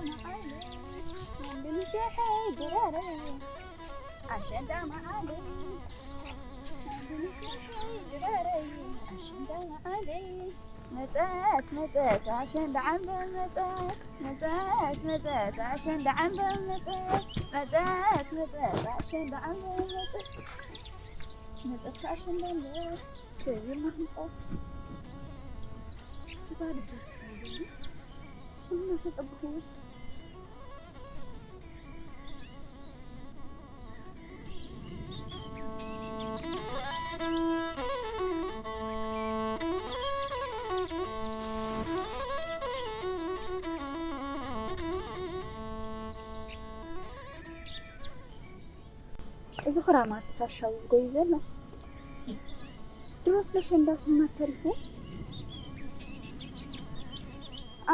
ዓንዲ ምሴሐይ ድራረይ ኣሸንዳ መዓለይ፣ ዓንዲ ምሴሐይ ድራረይ ኣሸንዳ መዓለይ። መጸት መጸት ኣሸንዳ ዓንበብ መጸት፣ መጸት መጸት ኣሸንዳ ዓንበብ መጸት፣ መጸት መጸት ኣሸንዳ ዓንበብ መጸት፣ መጸት ኣሸንዳ እምበር ክብል ማህንጸት። እዛ ልቢ ውስጥ ትብል ስኹም ተጸብሕዎስ? እዚ ክራማት ሳሻው ዝጎዩ ዘሎ ድሮስ ለሸንዳ ስማት ተሪፉ።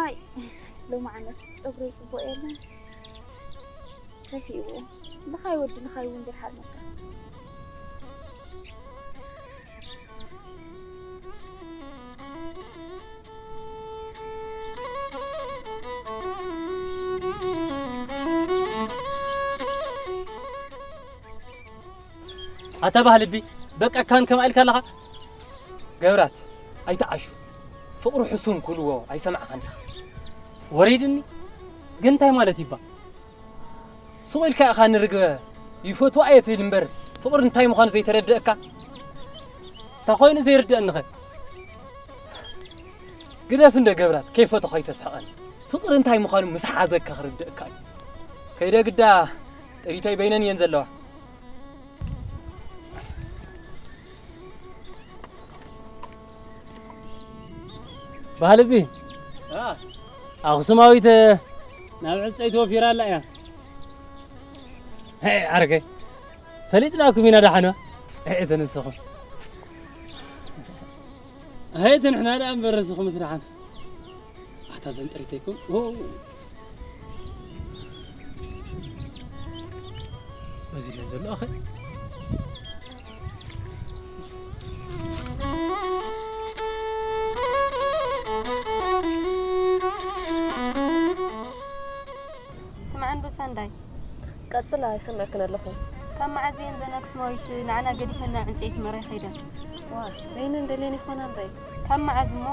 ኣይ ሎሚ ዓመት ጸጉረይ ጽቡቕ የለን። ከፊእዎ። ልኻይ ወዲ ልኻይ እውን ዘይሓርመካ። ኣታ ባህልቢ በቃ ካን ከማ ኢልካ ኣለኻ። ገብራት ኣይተዓሹ። ፍቕሪ ሕሱም ክብልዎ ኣይሰማዕኻን ዲኻ? ወሪድኒ ግን እንታይ ማለት ይባ? ሱቕ ኢልካ ኢኻ ንርግበ ይፈትዋ እየ ትብል እምበር ፍቕሪ እንታይ ምዃኑ ዘይተረድአካ? እንታይ ኮይኑ ዘይርድአንኸ? ግደፍ እንደ ገብራት ከይፈተኹ ኣይተስሕቐኒ። ፍቕሪ እንታይ ምዃኑ ምስ ሓዘካ ክርድአካ እዩ። ከይደ ግዳ ጥሪተይ በይነን እየን ዘለዋ። ባህልቢ ኣኽሱማዊት ናብ ዕንፀይቲ ወፊራ ኣላ እያ። ሄ ዓርከይ ፈሊጥናኩም ኢና ደሓን። ሄ ተንስኹም። ሄ ንሕና ደኣ እምበር ንስኹም ምስ ደሓን። ኣታ ዘንጠሪተይኩም። ኦ። በዚ ኢለ ዘሎ ኣኸ። ስምዓ እንዶ ሳንዳይ። ቀጽላ፣ ይሰምዐክን ኣለኹ። ካብ መዓዝ እየን ዘን ኣክሱማዊት ንዓና ገዲፈና ዕንጸይቲ መራይ ከይደን? ዋ፣ በይነን ደልየን ይኾና እምበይ። ካብ መዓዝ እሞ?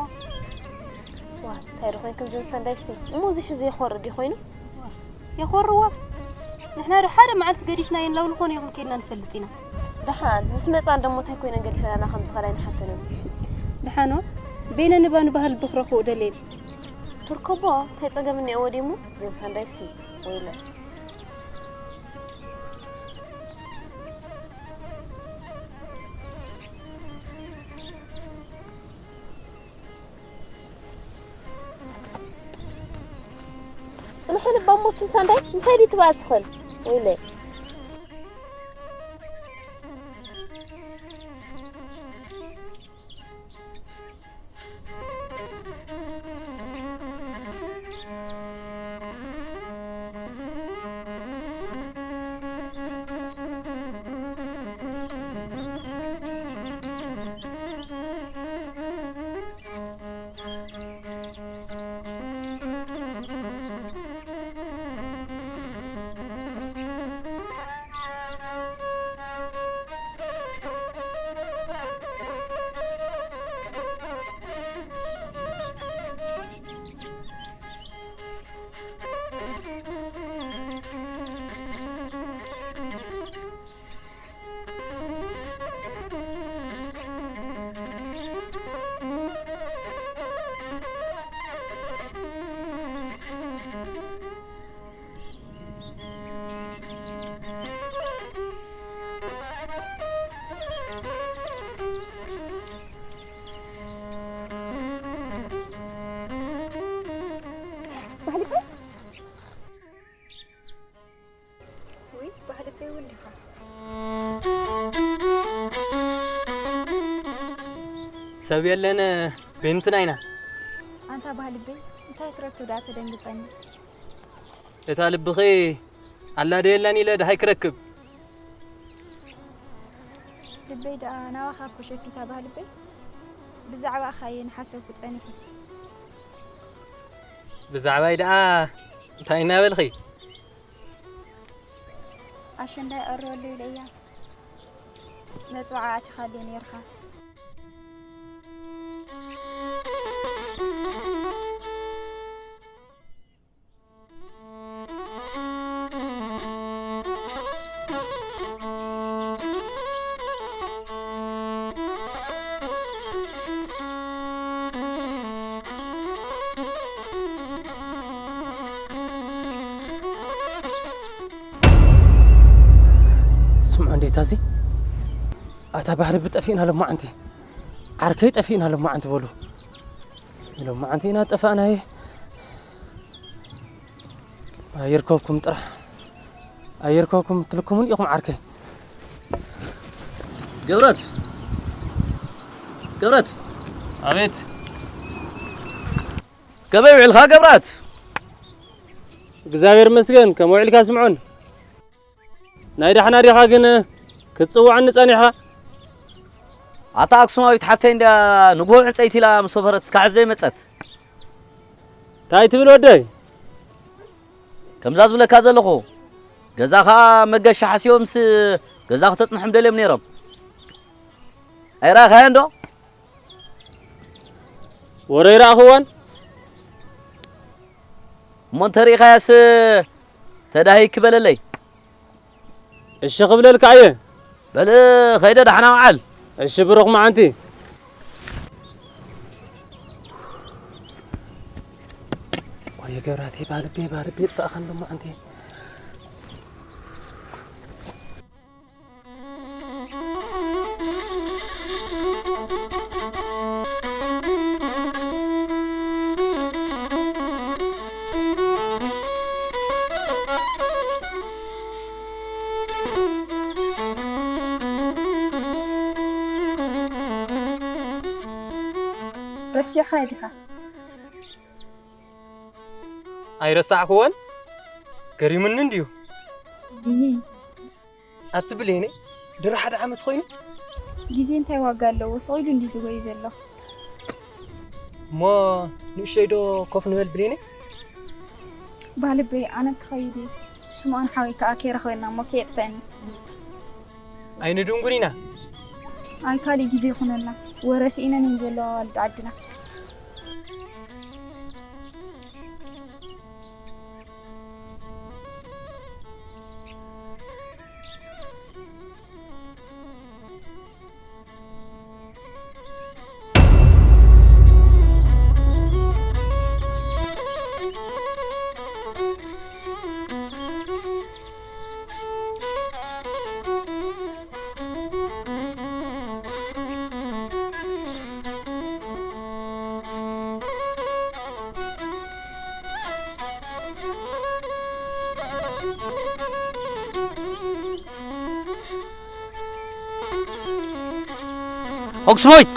ዋ፣ እንታይ ዶ ኮይንክን ዘን ሳንዳይሲ? እሞ እዚ ሕዚ የኾርድ እዩ ኮይኑ? ዋ፣ የኾርዋ። ንሕና ዶ ሓደ መዓልቲ ገዲፍናየን ላው ዝኾነ ይኹን ከይድና ንፈልጥ ኢና። ደሓን፣ ምስ መጻን ደሞ እንታይ ኮይነን ገዲፈናና ከም ዝኸዳ ኣይንሓተንን። ደሓን ዋ፣ በይነን እባ ንባህል ብኽረኽኡ ደልየን። ትርከቦ፣ እንታይ ጸገም እኒኦዎ ድዩ እሞ? ዘን ሳንዳይሲ፣ ወይለ። ጽንሒ ልባ እሞ ትንሳንዳይ ምሳይ ድዩ ትበኣስ ኽእል? ወይለይ። ውይ፣ ባህልበይ እውን ዲኻ? ሰብ የለን፣ ቤንትና ኢና። ኣንታ ባህልበይ፣ እንታይ ክረክብ ደኣ ተደንግጸኒ? እታ ልብኺ ኣላ ዶ የላን ኢለ ደሃይ ክረክብ? ልበይ ደኣ ናባኻ እኮ ሸፊታ ባህልበይ። ብዛዕባኻ እየ ንሓሰብኩ ጸኒሐ። ብዛዕባይ ደኣ እንታይ እናበልኺ? ኣሸንዳ ይቐርበሉ ኢለያ መጽዋዓ ኣቲኻሉ ነርካ። ስምዑ እንዴታ እዚ ኣታ ባህሪ ብጠፊእና ሎማዓንቲ ዓርከይ ጠፊእና ሎማዓንቲ በሉ። ሎማዓንቲ ኢና ጠፋእናየ። ኣይርከብኩም ጥራሕ ኣይርከብኩም ትልኩምን ኢኹም ዓርከይ። ገብረት ገብረት ኣቤት ከመይ ውዒልካ ገብረት? እግዚኣብሔር ይመስገን ከም ውዒልካ ስምዖን። ናይ ዳሕና ዲኻ ግን ክትጽውዓኒ ጸኒሕኻ? ኣታ ኣክሱማዊት ሓፍተይ እንድያ ንግሆ ዕፀይቲ ኢላ ምስ ወፈረት እስካዕ ዘይመፀት። እንታይ ትብል ወደይ? ከምዛ ዝብለካ ዘለኹ ገዛኻ መገሻ ሓሲቦምስ ገዛ ክተፅንሖም ደልዮም ነይሮም። ኣይረኣኻዮን ዶ? ወረ ይረኣኽዋን? እሞ እንተሪእኻያስ ተዳሂኪ በለለይ። እሺ ክብለልካ እየ። በል ኸይደ ዳሕና ውዓል። እሺ ብሩኽ መዓንቲ። ቆየ ገብራቴ ባልቤ ባልቤ ጥፋእኻ እንዶ መዓንቲ። ረሲዕኻ ዲኻ? ኣይረሳዕክዎን? ገሪሙኒ እንድዩ። ኣቲ ብሌነይ ድሮ ሓደ ዓመት ኮይኑ። ግዜ እንታይ ዋጋ ኣለዎ? ስቕ ኢሉ እንድዩ ዝጎይ ዘሎ። እሞ ንእሽተይ ዶ ኮፍ ንበል ብሌነይ? ባህልበይ ኣነ ክኸይድ እየ። ስምኦን ሓወይ ከኣ ከይረኽበና እሞ ከየጥፈአኒ። ኣይንድንጉር ኢና። ኣይ ካልእ ግዜ ይኹነልና። ወረ ስኢነን እየን ዘለዋ ኣዋልድ ዓድና። ኦክስፎይት